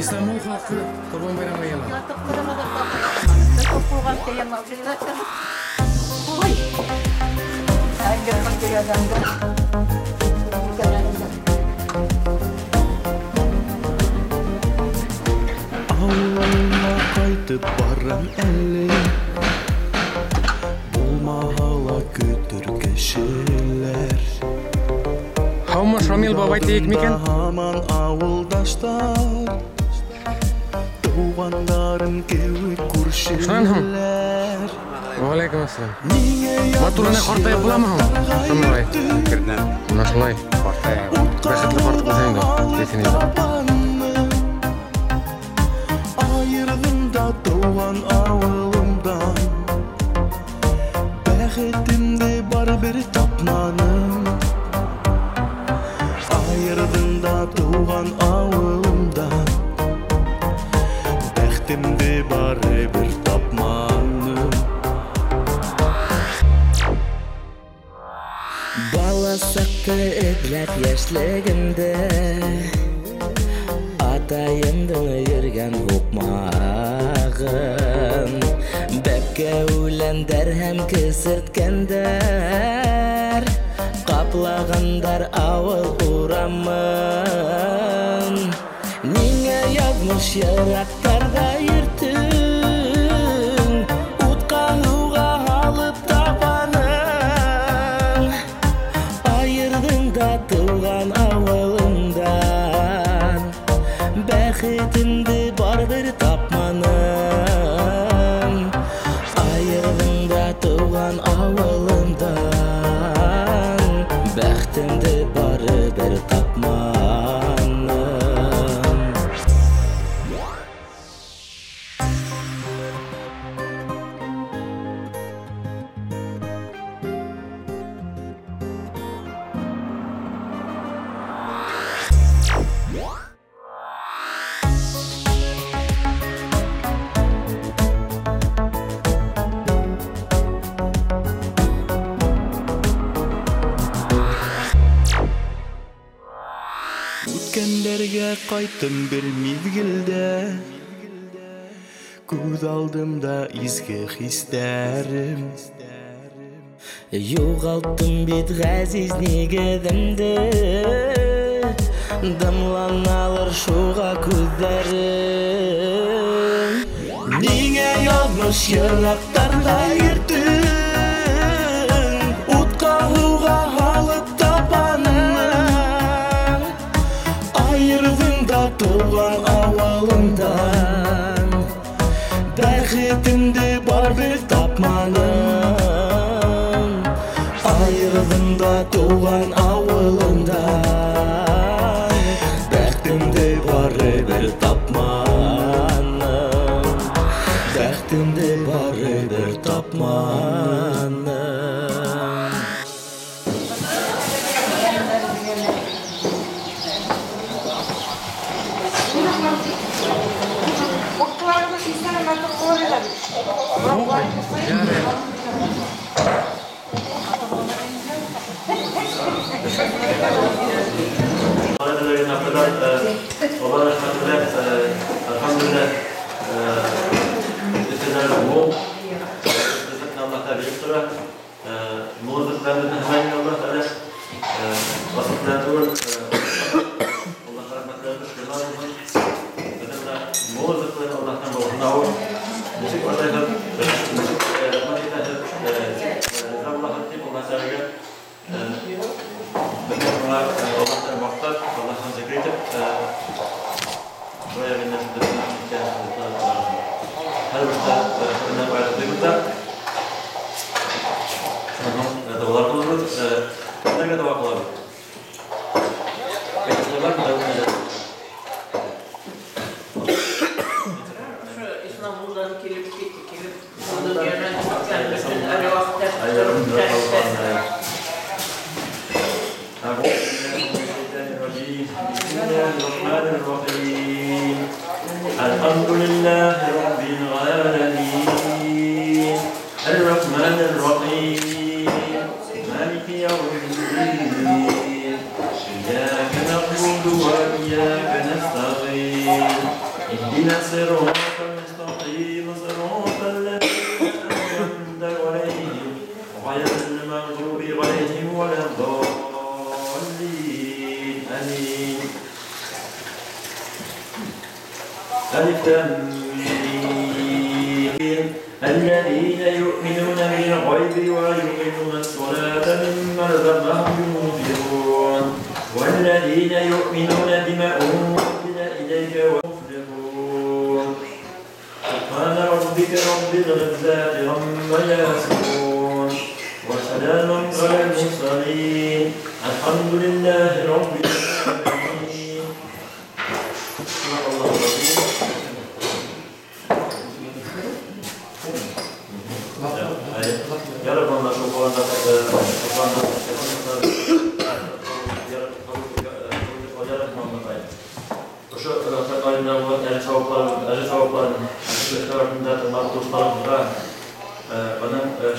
Истанбул халҡы Ҡорбан байрамы йыйыла. Ауылыма ҡайтып барам әле, булмаһа ла көтөр кешеләр. Һаумы, Шамил бабай тиек микән? Һаман ауылдаштар, туғандарым кеүек Шунан һуң? күршеләр. Вәғәләйкүм әссәләм. Ниңә Матур ғына ҡартайып буламы һуң, Шамил бабай? Керҙән. Мына шулай. Ҡартайып. Бәхетле ҡартлыҡ булһын инде, тиһең инде. Айырҙым да тыуған ауылымдан, бәхетемде барыбер тапманым. Айырҙым да тыуған ауылымдан, бәхетемде барыбер тапманым. Бала саҡты эҙләп йәшлегемде, атайымдың йөргән һуҡмағын, бәпкә үләндәр һәм кесерткәндәр ҡаплағандар ауыл урамын. Ниңә яҙмыш йыраҡтарҙа йөрттөң, утҡа һыуға һалып тапаның, айырҙың да тыуған ауылыңдан, бәхетемде барыбер тапманым. Айырҙың да тыуған ауылымдан, бәхетемде барыбер тапманым. Үткәндәргә ҡайттым бер миҙгелдә, күҙ алдымда изге хистәрем. Юғалттым бит ғәзиз нигеҙемде, дымланалыр шуға күҙҙәрем. Ниңә яҙмыш йыраҡтарҙа йөрттөң, утҡа һыуға һалып тапаның, айырҙың да тыуған ауылыңдан, бәхетемде барыбер тапманым. Айырҙың да тыуған ауылыңдан, бәхетемде барыбер тапманым. Бәхетемде барыбер тапманым. Allah rahmetiyle, elhamdülillah, isimler bol. Rızıkını Allah Teala verip dura. Mol rızıklarını hemen Allah Teala vasıflar durur. Allah rahmetlerine şükürler olsun. Bizim de mol rızıklarını Allah'tan bolsun. Нисек атайһыҙ, нисек рәхмәт итәһеҙ, риза булаһыҙ тип Аллаһ Тәғәләгә беҙҙең шуңа Аллаһ Тәғәлә маҡтап, Аллаһын зикр итеп, шулай инде һәр берҙә хөрмәт аятты да шуның доғалар ҡылабыҙ, кемдәргә доға ҡылабыҙ? Әйтәләр, الحمد لله رب العالمين الرحمن الرحيم والذين يؤمنون بالغيب ويقيمون الصلاة مما رزقناهم ينفقون والذين يؤمنون بما أنزل إليك ويفلحون. سبحان ربك رب العزة عما يصفون وسلام على المرسلين الحمد لله رب العالمين. الله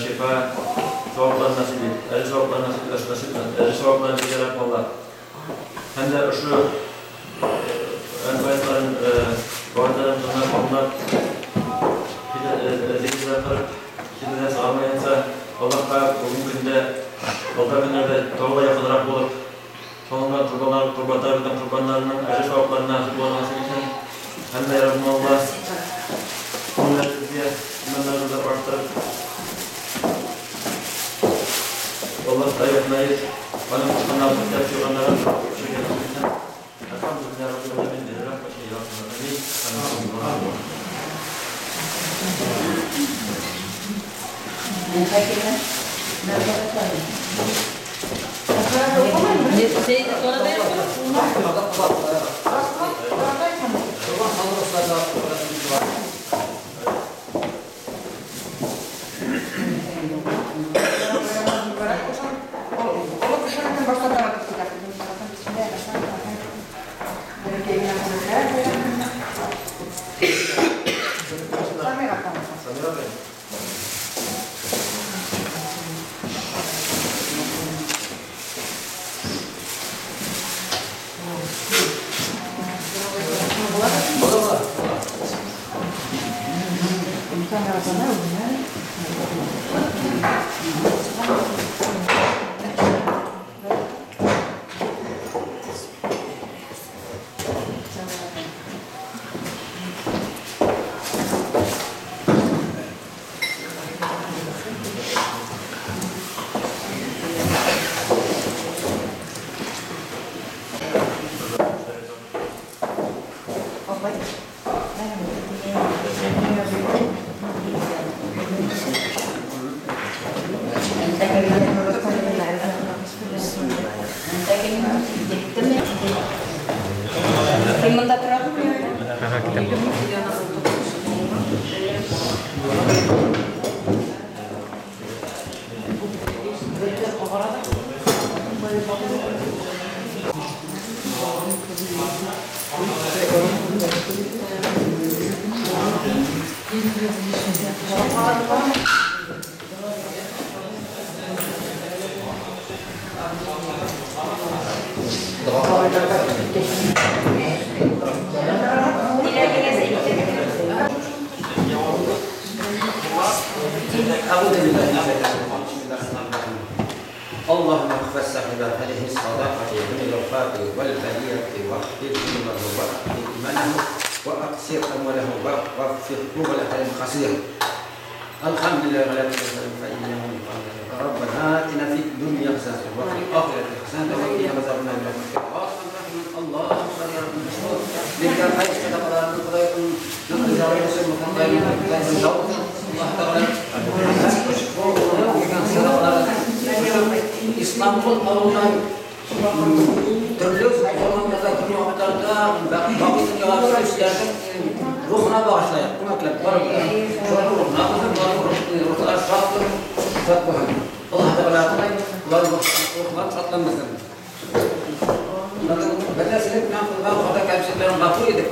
Şifa, sevaplar nasip et, əcr sevaplar nasip et, əcr sevaplar nasip et Allah. Hem de şu ayetlerin, vaadlerin bunlar zikirler kırıp, kimden sağlamayınsa Allah'a bugün günde, alda günlerde doğru yakınrak bulup, sonunda kurbanlarının, kurbanlarının əcr sevaplarına nasip olması için hem de Rabbim Allah onları bize imanlarımıza arttırıp Allah ayetleri bana kuşkanlarını tepsi olanlara Elhamdülillah Rabbil Alemin. اللهم اغفر صاحب هذه الصدقة من الوفاة والبلية واغفر له واغفر إيمانه وأقصر أموله واغفره له الخسير. الحمد لله على كل حال فإنه ربنا آتنا في الدنيا حسنة وفي الآخرة حسنة وقنا عذاب النار. اللهم صل على محمد İstanbul avından türlü zamanlarda, türlü vaxtlarda baqi dünyalarda işlərdə ruhuna bağışlayaq. Köməklək, ruhuna ruhlar şaddır, şad qoyun. Allah Teala bunlar ruhlar şadlanmasın. Bədəsini bilan qılğan xata kəmşirlərini qəbul edib,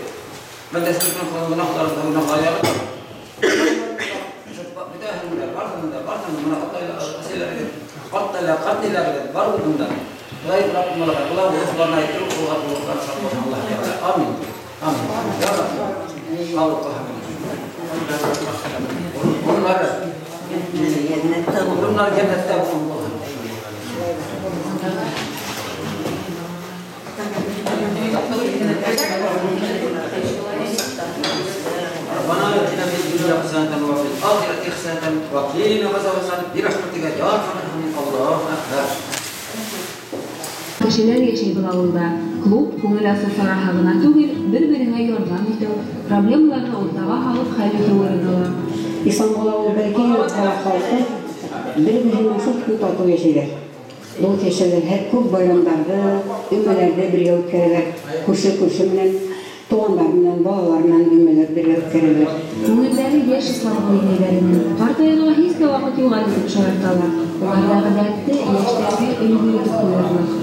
bədəsini bilan qılğan günahlarını günahları Amin. Amin. Ya Rabbi. Onlar cennette bulunmalı. ربنا آتنا في الدنيا حسنة وفي الآخرة حسنة وقنا عذاب النار برحمتك يا أرحم الراحمين. الله أكبر. Кешеләр йәшәй был ауылда. Клуб күңел асыу сараһы ғына түгел, бер-береңә ярҙам итеү, проблемаларҙы уртаға һалып хәл итеү урыны ла. Исланғол ауылы бәләкәй ҡала халҡы бер-береһенең шул тиклем татыу йәшәйҙәр. Дуҫ йәшәйҙәр, һәр күп байрамдарҙы, өмәләрҙе бергә үткәрәләр. Күрше-күрше менән, туғандар менән, балалар менән өмәләр бергә үткәрәләр. Күңелдәре йәш Исламғол инәйҙәренең. Ҡартайырға һис тә ваҡыт юҡ әле тип шаярталар. Уларҙағы дәртте йәштәргә өлгө итеп ҡуйырлыҡ.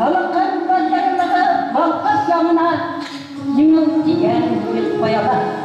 Халыҡын батырлығы балҡып яңына, еңеү тигән бит ҡаяға.